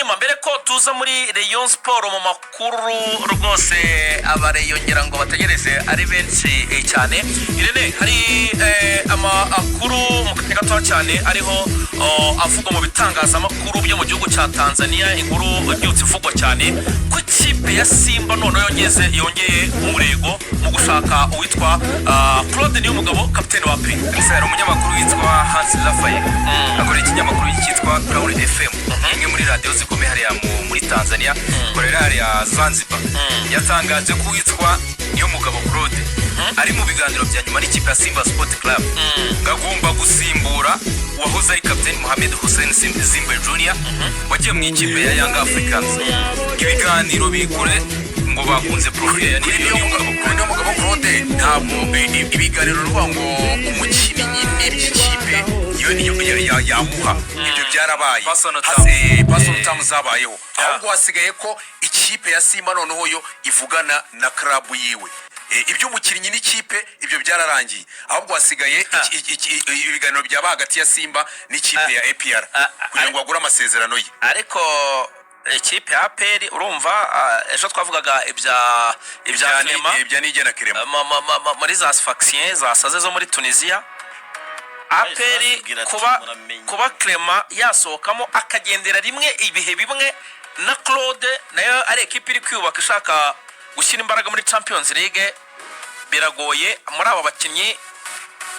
Hanyuma mbere ko tuza muri Rayon Sport, mu makuru rwose abareyongera ngo bategereze ari benshi cyane. Irene, hari amakuru mu kanya gato cyane ariho, oh, avugwa mu bitangazamakuru byo mu gihugu cya Tanzania. Inkuru ibyutse ivugwa cyane ko ikipe ya Simba noneho yongeye umurego mu gushaka uwitwa Claude Niyomugabo, kapiteni wa APR. Gusa hari umunyamakuru witwa Hans Raphael, akorera ikinyamakuru cyitwa Crown FM, imwe muri radiyo zikomeye hariya muri Tanzania, ikorera hariya Zanzibar. Yatangaje ko uwitwa Niyomugabo Claude ari mu biganiro bya nyuma n'ikipe ya Simba Sport Club, ngo agomba gusimbura uwahoze ari kapiteni Mohamed Hussein Zimbwe Junior wagiye mu ikipe ya Young Africans. Ibiganiro biri kure, ngo bakunze profile ya Kuri Niyomugabo. Kuri Niyomugabo Claude, ntabwo ibiganiro ruvuga ngo umukinnyi n'iby'ikipe iyo niyo yamuha, ibyo byarabaye. Personal terms. Personal terms zabayeho, ahubwo hasigaye ko ikipe ya Simba noneho yo ivugana na club yiwe. Iby'umukinnyi n'ikipe ibyo byararangiye, ahubwo hasigaye ibiganiro byaba hagati ya Simba n'ikipe ya APR kugira ngo bagure amasezerano ye. Ariko ikipe ya APR, urumva, ejo twavugaga ibya Clement. Ibya Niyigena Clement. Muri za Sfaxien zasaze zo muri Tunisia, APR Bazibwira ati, kuba "Muramenye." Kuba Clement yasohokamo akagendera rimwe ibihe bimwe na Claude, nayo ari ekipi iri kwiyubaka ishaka gushyira imbaraga muri Champions League, biragoye. Muri aba bakinnyi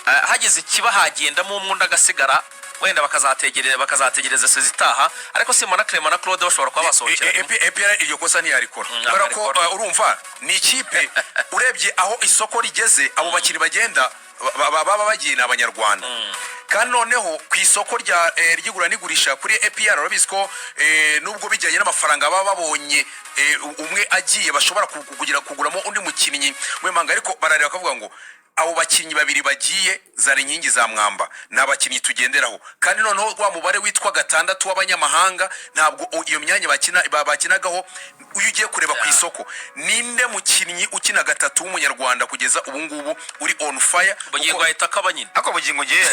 hagize ikiba hagendamo umwe, undi agasigara, wenda bakazategereza saison itaha, ariko simbona Clement na Claude bashobora kuba basohokera rimwe. APR iryo kosa ntiyarikora Ntabwo kubera ko yarikora. urumva ni ikipe, urebye aho isoko rigeze, abo bakinnyi bagenda baba bagiye ni Abanyarwanda. Kandi noneho ku isoko rya ry'igura n'igurisha kuri APR, urabizi ko nubwo bijyanye n'amafaranga baba babonye, umwe agiye bashobora kugira kuguramo undi mukinnyi w'imanga, ariko barareba bakavuga ngo abo bakinnyi babiri bagiye zari inkingi za mwamba, ni abakinnyi tugenderaho. Kandi noneho wa mubare witwa gatandatu w'abanyamahanga, ntabwo iyo myanya bakinagaho. Iyo ugiye kureba ku isoko, ninde mukinnyi ukina gatatu w'Umunyarwanda kugeza ubu ngubu uri on fire? Bugingo ahita akaba nyine. Ariko Bugingo ngiye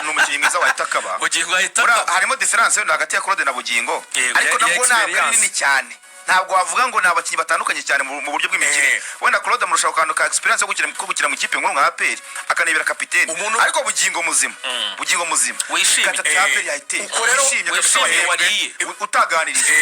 ni umukinnyi mwiza wahita akaba. Bugingo ahita Buriya akaba. Harimo différence wenda hagati ya Claude na Bugingo, Yego. ariko Ya nabwo ntabwo ari experience. nini cyane. Ntabwo wavuga ngo ni abakinnyi batandukanye cyane mu buryo bw'imikino. Wenda Claude amurusha ku kantu ka experience yo gukina, ko gukina mu ikipe nkuru nka APR, akanibera kapiteni. Ariko Bugingo muzima, Bugingo muzima, Wishimye. gatatu ya APR yayiteye. Uko rero Wishimye kabisa, wishimye, wahembwe, wariye. utaganirije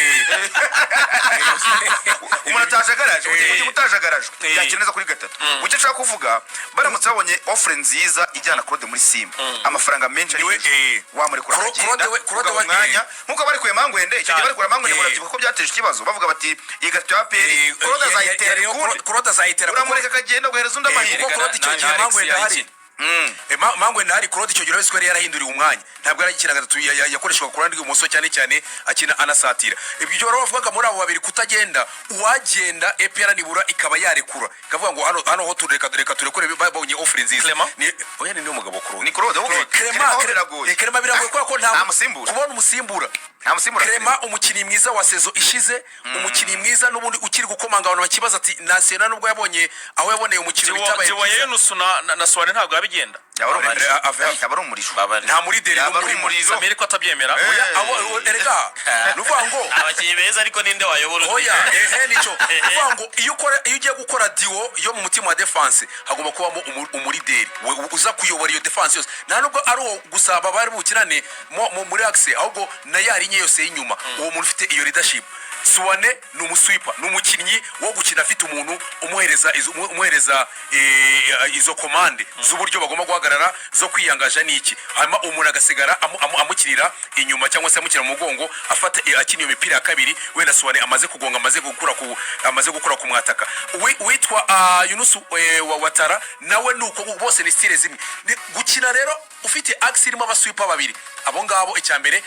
umuntu atajagaraje. Bugingo utajagarajwe yakina neza kuri gatatu. Mu cyo nshaka kuvuga, baramutse babonye offre nziza ijyana Claude muri Simba, amafaranga menshi ari Niwe, hejuru, wamurekura akagenda, Claude Claude ugaha umwanya nk'uko barekuye Mangwende icyo gihe. Barekuye Mangwende, murabyibuka ko byateje ikibazo, bavuga bati iyi gatatu ya APR Claude azayitera ikundi. Claude azayitera. Uramureka akagenda, ugahereza undi amahirwe. Kuko Claude icyo gihe na Alex Mangwende ahari. yayikina. Mangwende ahari, Claude icyo gihe urabona ko yari yarahinduriwe umwanya, ntabwo yari agikina gatatu, yakoreshwaga ku ruhande rw'ibumoso cyane cyane akina anasatira. Ibyo rero bavugaga muri abo babiri kutagenda, uwagenda APR nibura ikaba yarekura, ikavuga ngo hano ho tureka, reka turekure, babonye offre nziza. Clement? Ni oya, ni umugabo Claude. Ni Claude, okay. Clement. Clement ho biragoye. Clement biragoye kubera ko nta Nta musimbura. kubona umusimbura. Nta musimbura. Clement, umukinnyi mwiza wa saison ishize, umukinnyi mwiza n'ubundi ukiri gukomanga, abantu bakibaza ati Nasena nubwo yabonye aho yaboneye umukino bitabaye Tiwo byiza. Yunusu na Suwane ntabwo yabigenda. Yaba ari umuriro. Yaba ari umuriro. Nta murideri Yaba ari n'umwe urimo. umuriro. Samiri ko atabyemera. Oya, abo erega ni ukuvuga ngo Abakinnyi beza, ariko ninde wayobora undi? Oya, ehe, nicyo ni ukuvuga ngo iyo ugiye gukora duo yo mu mutima wa défense, hagomba kubamo umurideri uza kuyobora iyo défense yose. Nta nubwo ari uwo gusa bari bukinane muri axe, ahubwo na ya ligne yose y'inyuma, uwo muntu ufite iyo leadership. Suwane ni umuswipa, ni umukinnyi wo gukina afite umuntu umuhereza izo commande z'uburyo bagomba guhagarara, zo kwiyangaja n'iki, hanyuma umuntu agasigara amukinira inyuma cyangwa se amukina mu mugongo, afata akina iyo mipira ya kabiri, wenda Suwane amaze kugonga, amaze gukura ku mwataka. Uwitwa Yunusu wa Watara nawe ni uko, bose ni style zimwe. Gukina rero ufite axe irimo abaswipa babiri, abo ngabo icya mbere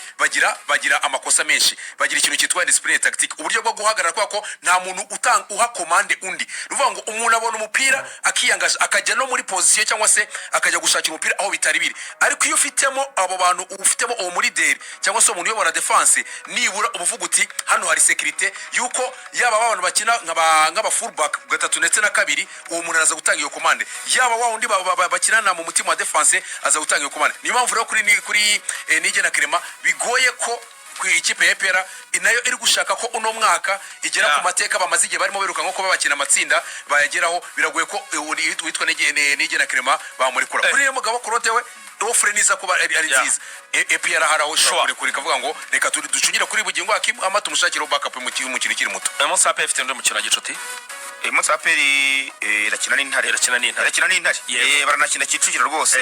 bagira amakosa menshi, bagira ikintu cyitwa discipline tactique, uburyo bwo guhagarara, kubera ko nta muntu utanga uha commande undi. Ni ukuvuga ngo umuntu abona umupira akiyangaje, akajya no muri position cyangwa se akajya gushakira umupira aho bitari biri. Ariko iyo ufitemo abo bantu, ufitemo uwo murideri cyangwa se umuntu uyobora défense, nibura uba uvuga uti hano hari sécurité yuko yaba ba bantu bakina nk'aba fullback gatatu ndetse na kabiri, uwo muntu araza gutanga iyo commande, yaba wa wundi bakinana mu mutima wa défense aza gutanga iyo commande. Niyo mpamvu rero kuri Niyigena Clement bigoye ko ku ikipe ya APR nayo iri gushaka ko uno mwaka igera ku mateka bamaze igihe barimo biruka, nko kuba bakina amatsinda bayageraho. Biragoye ko witwa Niyigena Clement bamurekura. Kuri uyu mugabo Claude, we offre niza kuba ari nziza. APR hari aho ishobora kurekura ikavuga ngo reka ducungire kuri Bugingo Hakim, ama tumushakire backup mu mukino ukiri muto. Uyu munsi APR ifite undi mukino wa gicuti. Uyu munsi APR irakina n'Intare. Irakina n'Intare. Irakina n'Intare. Baranakina Kicukiro rwose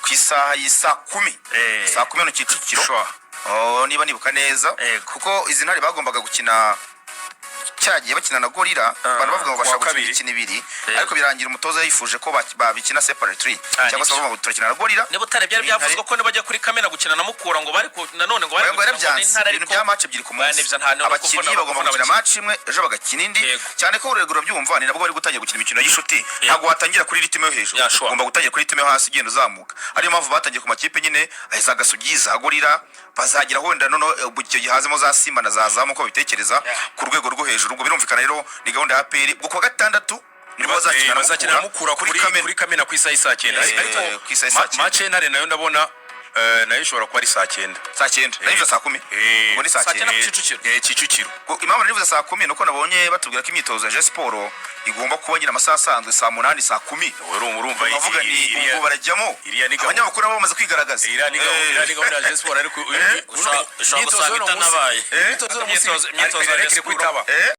ku isaha y'isaa 10. Saa 10 hano Kicukiro. Oh, niba nibuka neza, kuko izi Ntare bagombaga gukina cyagiye bakina na Gorilla, abantu bavuga ngo Kuwa bashaka gukina kabiri. imikino ibiri, ariko birangira umutoza yifuje ko babikina separately, Nibyo. cyangwa se bavuga ngo turakina na Gorilla. Niba utari byari N'Intare. byavuzwe ko nibajya kuri Kamena gukina na Mukura, ngo bari nanone ngo bari Ngo gukina ngo yarabyanze n'Intare, ibintu ariko bya match ebyiri ku Oya, munsi. nibyo, nta Abakinnyi kuvuna bagomba gukina abakinnyi. match imwe, ejo bagakina indi, cyane ko urego urabyumva, ni nabwo bari gutangira gukina imikino y'ishuti. Ntabwo watangira kuri rythme yo hejuru, ugomba gutangira kuri rythme yo hasi ugenda uzamuka. Ariyo mpamvu batangiye ku makipe nyine za Gasogi, za Gorilla, bazagira wenda noneho icyo gihe hazemo za Simba na za Zamu, uko babitekereza ku rwego rwo hejuru. Ubwo birumvikana rero ni gahunda ya APR. Ubwo kuwa gatandatu nibwo bazakina na Bazakina na Mukura kuri Kamena. Kuri Kamena ku isaha y'isaa 9. Ariko Ku isaha y'isaa 9. Match y'Intare nayo ndabona nayo ishobora kuba ari saa 9. Saa 9. Nayivuze saa 10. Ubwo ni saa Saa 9. 9 ku Kicukiro. Kicukiro. Impamvu narivuze saa 10 nuko nabonye batubwira ko imyitozo ya Jeux Sport igomba kuba nyine amasaha asanzwe, saa 8, saa 10. Urumva Bavuga ni ubwo barajyamo, iriya ni gahunda. Abanyamakuru nabo bamaze kwigaragaza. Iriya ni gahunda ya Jeux Sport, ariko Ushobora gusanga itanabaye. Imyitozo y'uno munsi Imyitozo ya rekere Sport. kwitaba.